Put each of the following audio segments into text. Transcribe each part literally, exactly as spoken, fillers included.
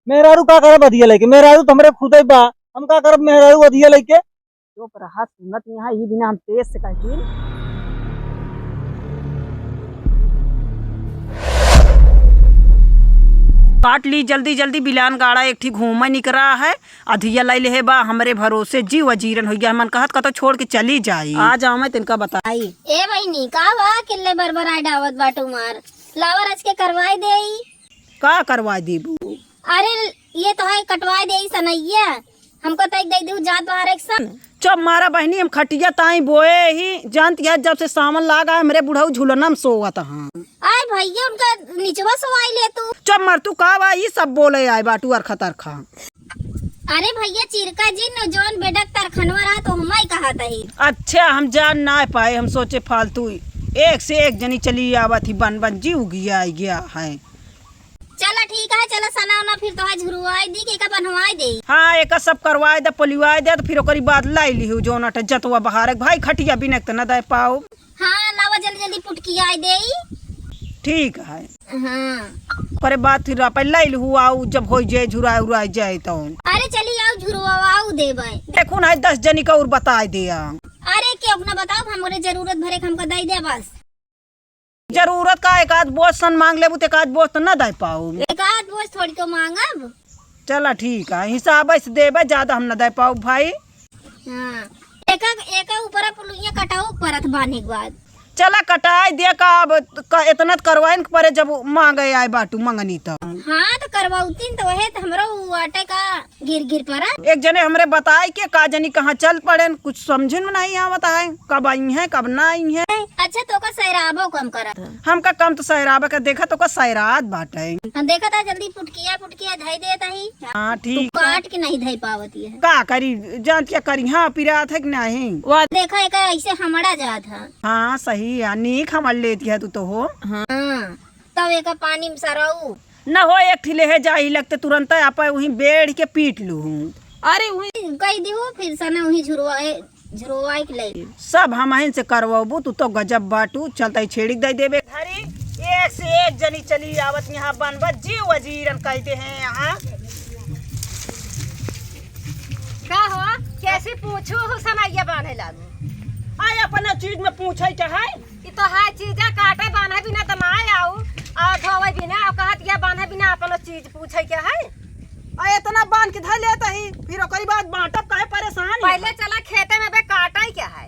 मेहरारू का करब अधिया लइके? मेहरारू तो हमरे खुदे बा, हम का करब मेहरारू अधिया लइके? चुप रहा, सुनत यहाँ, ई बिना हम तेज से कह दी। काट ली जल्दी जल्दी, बिलान गाड़ा एक ठी घूमे निकरा है, अधिया लाई लेहे बा हमरे भरोसे, जीव अजीरन होइ गया, मन कहत कतो छोड़ के चली जाई। आ जाओ मैं तिनका बताई। ए बहिनी, का बा किल्ले बरबर आए डावत बाटू मार? लावा रच के करवाई देई। का करवाई देबू? अरे, ये तो है कटवाई देई सनैया, हमको तो एक दे दू जात बाहर एक सन। चुप मारा बहिनी, हम खटिया ताई बोए ही, जानती है जब से सावन लाग आए, हमरे बुढ़ऊ झुलनम सोवत हाँ। आय भैया, उनका निचवा सोवाई ले तू। चुप मर तू, का बा ई सब बोले आए बाटू अरखा तरखा। अरे भैया, चिरका जी न जौन बेडक तरखनवा रहा तो हमाई कहा तही। अच्छा, हम जान ना पाए, हम सोचे फालतू एक से एक जनी चली आवत ही, बन बन जी उगिया आई गया है। चला ठीक है, चला सना उना फिर तोहार झुरवाई दी के का बनवाई दे। हाँ, एका सब करवाए दे, पोलिवाए दे, तो फिर ओकरी बाद लाई लिहू जौन अटे जतवा बहारे। भाई खटिया बिनक त न दे पाओ। हाँ, लावा जल्दी जल्दी पुटकियाई देई। ठीक है। हाँ। ओकरे बाद फिर अपन लाई लिहू, आऊ जब हो जाए, झुराए उराए जाए तो। अरे चली आऊ, झुरवाऊ देबे। देखू ना, दस जनी का और बताए दिया। अरे केहू ना बताओ, हमरे जरूरत भरे के हमका दे दे बस। जरूरत का एक आध बोझ सन मांग लेबू, तो एक आध बोझ तो न दे पाऊ। एक आध बोझ थोड़ी तो मांगब। चला ठीक है, हिसाब से देबे, ज्यादा हम न दे पाऊ भाई। हाँ, एका, एका ऊपर पुलुइया कटाऊ परत बांधे के बाद। चला कटाई दे का, अब क-, इतना त करवाइन के परे जब मांगे आए बाटू मंगनी तो। हाँ, तो करवाउतीन तो वहे तो हमरो उ आटे का गिर गिर परा। एक जने हमरे बताए के का जनी कहाँ चल पड़ेन, कुछ समझे में नहीं आवत है, कब आई हैं, कब ना आई हैं। अच्छा, तो का सैराबो कम करत है। हमका कम तो सैराबे का देखा, तो का सैरात बाटे। हम देखा था जल्दी पुटकिया, पुटकिया धई देत ही। हाँ, तू ठीक। काट के नहीं धई पावत है। का करी, जान क्या करी, हाँ, पिरात है कि नहीं? वाह। देखा, एक ऐसे हमड़ा जात है। हाँ, सही है, नीक हमड़ लेती है तू तो हो। हाँ, तब एक पानी में सरऊ। न हो, एक ठी लेहे जाही लगते तुरंत आप वहीं बेड़ के पीट लूँ। अरे वहीं कह दिहु, फिर सना वहीं झुरवाए, झुरवाए के ले। सब हमहिन से करवाबू, तू तो गजब बाटू। चलता ही छेड़ी दे देबे। घरी एक से एक जनी चली आवत यहाँ, बनबत जीव वजीरन कहते हैं यहाँ। का हो, कैसी पूछू हो सनैया बांधे लागू? आय, अपना चीज में पूछे के है। ई तो है चीजा काटे बांधे बिना त ना आऊ, और धोवे बिना, और कहत या बांधे बिना अपनो चीज पूछे के है। आ इतना बांध के धर लेत ही, फिर ओकरी बाद बांटब काहे परेशान है? पहले चला खेते में बे काटे के है।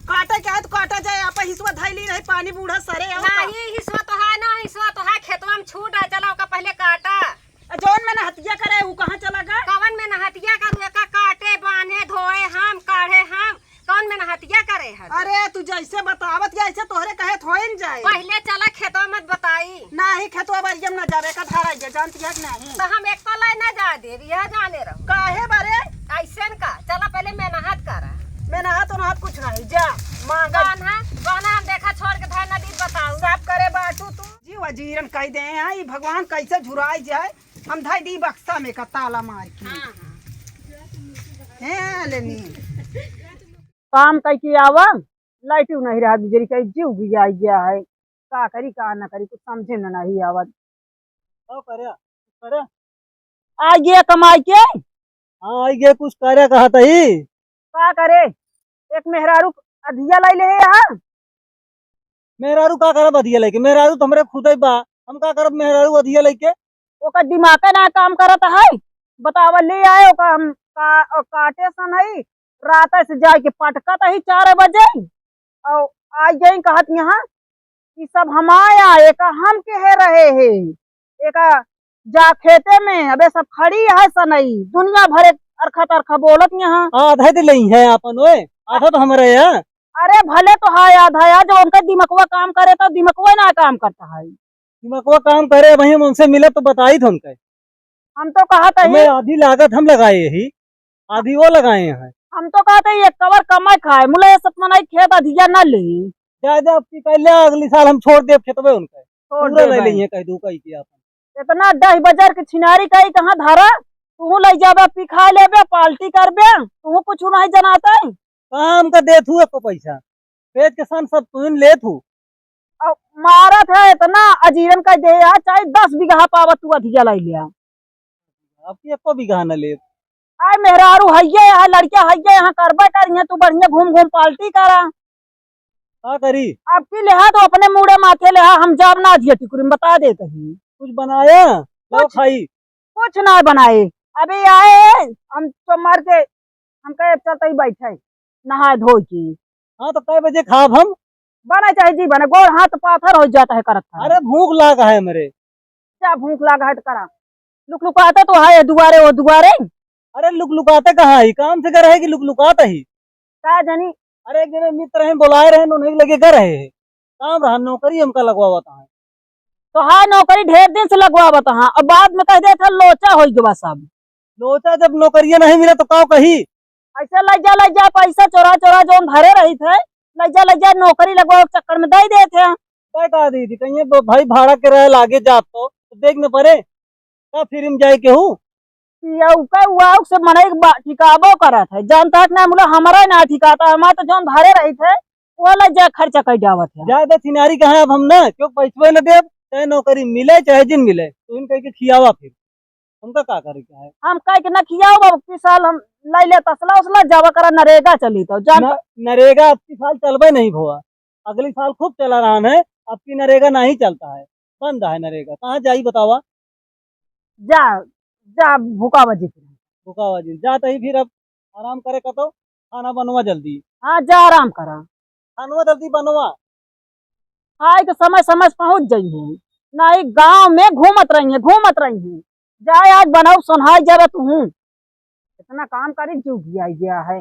काटे के है तो काटा जाए, आप हिसवा धैली रही, पानी बूढ़ा सरे हो। नहीं, हिसवा तो है ना, हिसवा तो है, खेतवा में छूट है, चला ओका पहले काटा। आ जौन मेहनतिया करे, उ कहाँ चला गा? कवन मेहनतिया करू? एका काटे, बांधे, धोए हम, काढ़े हम, कौन मेहनतिया करे हन? अरे, तू जैसे बतावत या, ऐसे तोहरे कहे थोइन जाए। पहले चला खेतवा मत बताई। नाही, खेतवा बरियम ना जावे का धारा ये, जानती है कि नहीं? तो हम एक तो लाई ना जा देब, यह जाने रहो। काहे बारे? ऐसे न का, चला पहले मेहनत करा। मेहनत उनहत कुछ नहीं, जा, मांगा। बान्हा, बान्हा हम देखा छोड़ के धार नदी बताऊ। सब करे बाटू तू। जी वजीरन कह दे हैं, ई भगवान कैसे झुराई जाए। हम धई दी बक्सा में का ताला मार के। हाँ, हाँ। हैं, लेनी। काम कई के आवा, लाइट नहीं रहा, बिजली का जीव भी आई गया है। का करी, का ना करी, कुछ समझे में नहीं आवत। का करे? करे? आ गया कमाई के? हाँ, आई गया, कुछ करे कहा तही। का करे? एक मेहरारू अधिया लाई ले है यहाँ। मेहरारू का करब अधिया लइके? मेहरारू तो हमरे खुदे बा, हम का करब मेहरारू अधिया लइके? ओकर दिमागे ना काम करत है। बतावा ले आए ओका हम का-, काटे सन है, रात से जाए के पटकत है चार बजे, और आ जाई कहत यहाँ, ई सब हमाया, एका हम के है रहे है, एका जा खेते में, अबे सब खड़ी है सनई, दुनिया भरे अरखा तरखा बोलत यहाँ। आधा दे लई है आपन ओए, आधा तो हमरे है। अरे भले तो है आधा, आज उनका दिमकवा काम करे तो दिमकवा ना काम करता है। दिमकवा काम करे, वही हम उनसे मिले तो बताई थे उनके। हम तो कहा था हमें ही। आधी लागत हम लगाए ही, आधी वो लगाए हैं। हम तो कहा था एक कवर कमाई खाए, मुला ये सतमनाई खेत अधिया ना ले। जा, जा, अब की कर ले, अगली साल हम छोड़ देब खेतवे उनके। छोड़ पूरा देब ले भाई। लेइहे, कह दू, कही के आपन। इतना दह बजर के छिनारी कही कहाँ धरा, तू ले जाबे, पी खा लेबे, पार्टी करबे, तू कुछ नहीं जनाते। कहाँ हमका देत हूँ एको पैसा? खेत के सन सब तू ही लेत हूँ। अब मारत है इतना अजीरन कह दे यार, चाहे दस बीघा पावत तू अधिया लाई लिया। अब की एको बीघा न लेब। आय मेहरारू हइये, आय लड़किया हइये, यहाँ करबे करिहे, तू बढ़िया घूम घूम पार्टी करा। का करी? अब की लेहा तो अपने मूड़े माथे लेहा, हम जाब ना जिया टिकुरी में, बता देत ही। कुछ बनाया? लो कुछ, खाई। कुछ ना बनाए। अभी आए हम तो मर के, हम कहे चलते ही बैठे, नहाए धोए के। हाँ, तो कै बजे खाब हम? बने चाहे जी बने, गोड़ हाथ पाथर हो जाता है करत खाए। अरे भूख लाग है हमरे। क्या भूख लाग है तो करा, लुकलुकाते तो है दुआरे ओ दुआरे। अरे लुकलुकाते कहाँ है, काम से घर है कि लुकलुकात ही? का जानी। अरे एक जने मित्र हैं, बुलाए रहे, उन्हीं के लगे घर है, काम रहा, नौकरी हमका लगवावत है। तो हाँ, नौकरी ढेर दिन से लगवावत हाँ, और बाद में कह देत है लोचा हो गवा सब। लोचा जब नौकरिया नहीं मिला तो का कही? ऐसे लइ जा, लइ जा, पैसा चोरा चोरा जौन धरे रही थे, लइ जा, लइ जा, नौकरी लगवावे के चक्कर में दे देत है। का कहा दीदी, कहीं दो भाई भाड़ा किराया लागे जात तो, तो देख न परे, का फिर में जाए केहू? पियऊ के उआऊ से मनई के बा-, ठिकाबो करत है, जानता है कि ना, मुला हमारा ही ना ठिकाता है, हमारा तो जौन धरे रही थे, वो लइ जा खर्चा कर जावत है। ज्यादा छिनारी कहाँ अब हम ना, क्यों पैसवे न देब, चाहे नौकरी मिले, चाहे जिन मिले, तो इन कह के खियावा फिर। हमका का करे के है? हम कह के ना खियाओ बाबू, पिछला साल हम लाई ले तसला उसला, जावा करा नरेगा चली तो जान न-, नरेगा अब की साल चलबे नहीं भवा, अगली साल खूब चला रहा है, अब की नरेगा नहीं चलता है, बंद है नरेगा। कहाँ जाई बतावा? जा, जा भूखा बजी फिर। भूखा बजी जा, तही फिर अब आराम करे का तो खाना बनवा जल्दी। हाँ, जा आराम करा। खानवा जल्दी बनवा। खाए के समय समय से पहुँच जइहे। नहीं गाँव में घूमत रहिहे, घूमत रहिहे। जाए आज बनाऊ सोन्हाई जाबे तुहूँ। इतना काम करी जुगिया गया है।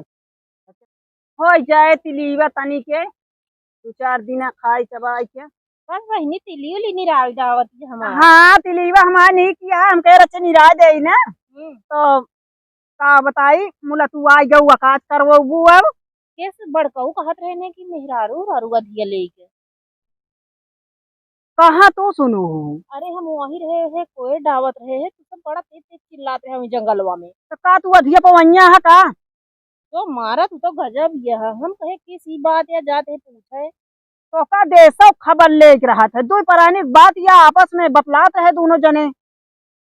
हो जाए तिलीवा तनी के, दो चार दिना खाई चबाई के। बस बहिनी तिली उली निराल जावत है हमार। हाँ, तिलीवा हमार नहीं किया है, हम कह रहे निराल जाई ना। हम्म। तो का बताई, मुला तू आई गऊ अकाज करवबू अब। केस बड़कऊ कहत रहे ने कि मेहरारू उहरारू अधिया लेके। कहाँ तू सुनू हो? अरे हम वहीं रहे हैं, कोयर डावत रहे हैं, तू सब बड़ा तेज तेज चिल्लात रहे हैं जंगलवा में। तो का तू अधिया पवैया है का? तो मारा तू तो गजब यह है। हम कहे किस ही बात या जात है पूछे। तो का देसो खबर लेके रहत है, दुई परानी बात या आपस में बतलात रहे दोनों जने।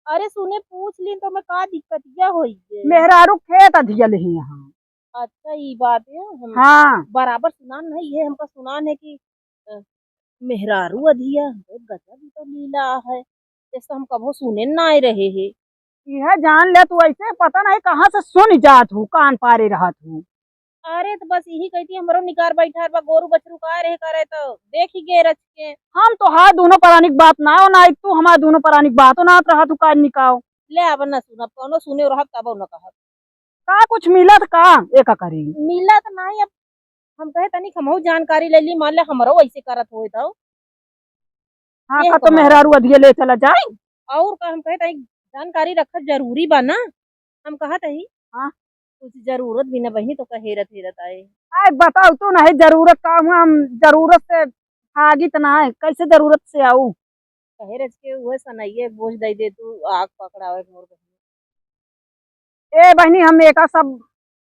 अरे सुने पूछ ली तो मैं का दिक्कत या होई है? मेहरारू खेत अधिया लेही यहाँ। अच्छा ई बात है, हम हाँ। बराबर सुनान नहीं है, हमका सुनान है कि, अ, मेहरारू अधिया, हम कहे गजब ई तो लीला है, ऐसा हम कभो सुने ना आए रहे हैं। यह जान ले तू ऐसे पता नहीं कहाँ से सुन जात हूँ, कान पारे रहत हूँ। अरे तो बस यही कहती हमरो निकार बैठार बा, गोरू बछरू का रहे करे तो देखी गे रच के। हम तो हाँ दोनों परानी की बात ना हो ना, तू हमारे दोनों परानी की बात हो ना रहा तू का निकाओ। ले अब न सुनब, कौनो सुने रहब तब न कहब। का कुछ मिलत का? एका करी। मिलत नहीं, अब हम कहे तनिक हमहू जानकारी ले ली, मान ले हमरो वैसे करत होए तो। हाँ, ये का तो हमारा मेहरारू अधिया ले चला जाए। और का हम कहे तनिक जानकारी रखत जरूरी बा ना, हम कहत ही। हाँ। कुछ जरूरत भी ना बहिनी तो का हेरत हेरत आए। आए बताओ तू नहीं जरूरत का हुआ, हम जरूरत से भागित ना है, कैसे जरूरत से आऊ? कहे रच के उहे सनइये बोझ दई दे तू, आग पकड़ावे के मोर बहिनी। ए बहिनी, हम एका सब,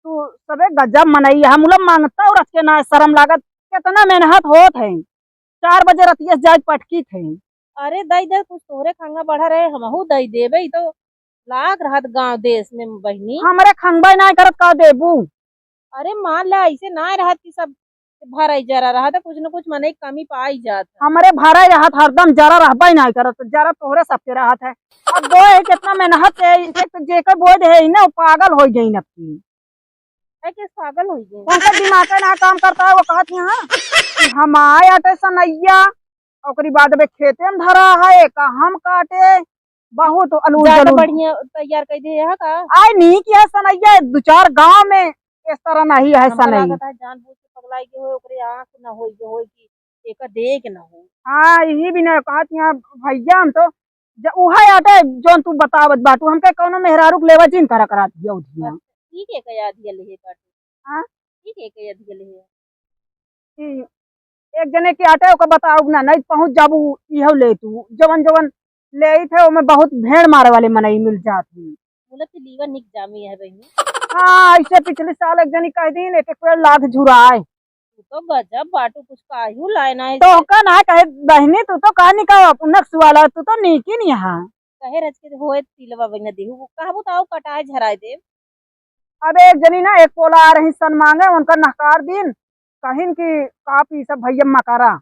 तू सबे गजब मनई, हम लोग मांगता और रच के ना शर्म लागत, कितना मेहनत होत है, चार बजे रतिया से जाए पटकी थे। अरे दई दे, कुछ तोहरे खंगा बढ़ा रहे, हमहू दई देबे, ई तो लाग रहत गांव देश में बहिनी। हमरे खंगबे ना करत का देबू? अरे मान ले ऐसे ना रहत कि सब भराई जरा रहत है, कुछ न कुछ मनई कमी पाई जात है। हमरे भराई रहत हरदम जरा रहबे ना करत, जरा तोहरे सबके रहत है। अब वो है कितना मेहनत से, एक तो जेकर बोझ है ना, वो पागल हो गई न की। है कि पागल हो गई? उनका दिमाग ना काम करता है, वो कहत यहाँ कि हम आए आटे सनैया, ओकरी बाद में खेते में धरा है, का हम काटे, बहुत अलूल ज्यादा जलूल। बढ़िया तैयार कर दिए है का? आए नहीं किया सनैया, दो चार गांव में इस तरह नहीं है हमारा सनई। लागत है जानबूझ के पगलाई के होए, ओकरे आँख ना होई के होए कि एका देख ना हो। हाँ, यही भी ना कहत यहाँ भैया, हम तो ज-, उहे आटे जौन तू बतावत बाटू, हमके कौनो मेहरारू के लेवा जिन करा करा दिया उधिया। अच्छा, ठीक है, कया दिया ले बाटू। हाँ? ठीक है, कया दिया ले। ई एक जने के आटे ओकर बताऊ ना, नहीं पहुँच जाबू, इहो ले तू। जवन जवन ले आई थे, ओमे बहुत भेड़ मारे वाले मनई मिल जात ही। बोला तो लीवर निक जामी है बहिनी। हाँ, ऐसे पिछले साल एक जनी कह दिन एक एक पेड़ लाग झुराए। तू तो गजब बाटू, कुछ काहू लाए ना है। तो का ना कहे बहिनी, तू तो का निकाव अपनक सुआला, तू तो नीकी नहीं है। कहे रच के होए तिलवा बहिना देहू, कहबू त आऊ कटाए झराए देब। अबे एक जनी ना एक पोला आ रही सन मांगे, उनका नहकार दीन, कहिन कि का पीसब भैया मकरा,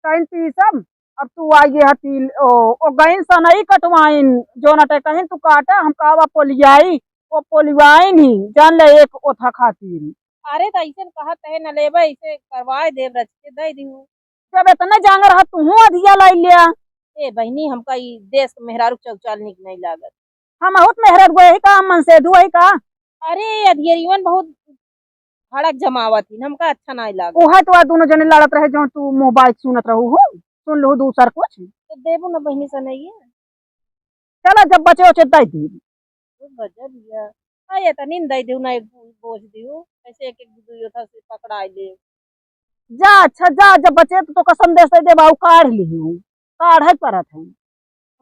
कहिन पीसब, अब तू आई है तिल, ओ, ओ गइन सनई कटवाइन, जोन अटे कहिन तू काटा, हम का बा पोलियाई, ओ पोलिवाइन ही, जान ले एक ओथा खातिर। अरे त अइसन कहत है न लेबे, अइसे करवाए देब रच के दे दिहू। जब इतना जांगर ह, तुहू अधिया लाई लिया। ए बहिनी, हमका ई देश के मेहरारू चौचाल निक नहीं लागत। हम बहुत मेहरारू है का, हम मनसेधू है का? अरे, अधियरियन बहुत भड़क जमावत ही, हमका अच्छा नहीं लागत। उहे तो आ दोनों जने लड़त रहे, जो तू मोबाइल सुनत रहू हो, सुन लहू दूसर कुछ। तो देबू ना बहिनी सनइया। चला, जब बचे उचे दे दी। ओ गजब या। आ, ये तनी न दे देऊ ना, एक बो-, बोझ देऊ। ऐसे एक एक दुइयो था से पकड़ाई ले। जा, अच्छा, जा, जब बचे तो तोका संदेश दे देबा, उ काढ़ लिहू। काढ़े परत है।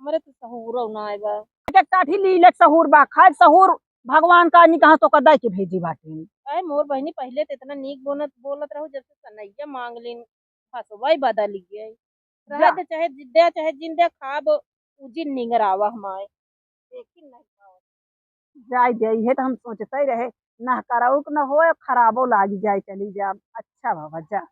हमरे तो सहूरो ना आए बा। एक एक काठी ली ले सहूर बा, खाए सहूर भगवान का आदमी कहाँ तोका दे के भेजी बाटे। अरे मोर बहिनी, पहिले तो इतना नीक बोलत, बोलत रहू, जब से सनैया मांग लीन, फसवाई बदल गई। रहे जा। दे चाहे जिद्दे, चाहे जिंदे खाब, उ जिन निंगरावा हमाए। लेकिन नहीं पावत। जाए दे, इहे तो हम सोचते ही रहे, ना कराऊ के ना होए, खराबो लागी जाए, चली जा। अच्छा बाबा, जा।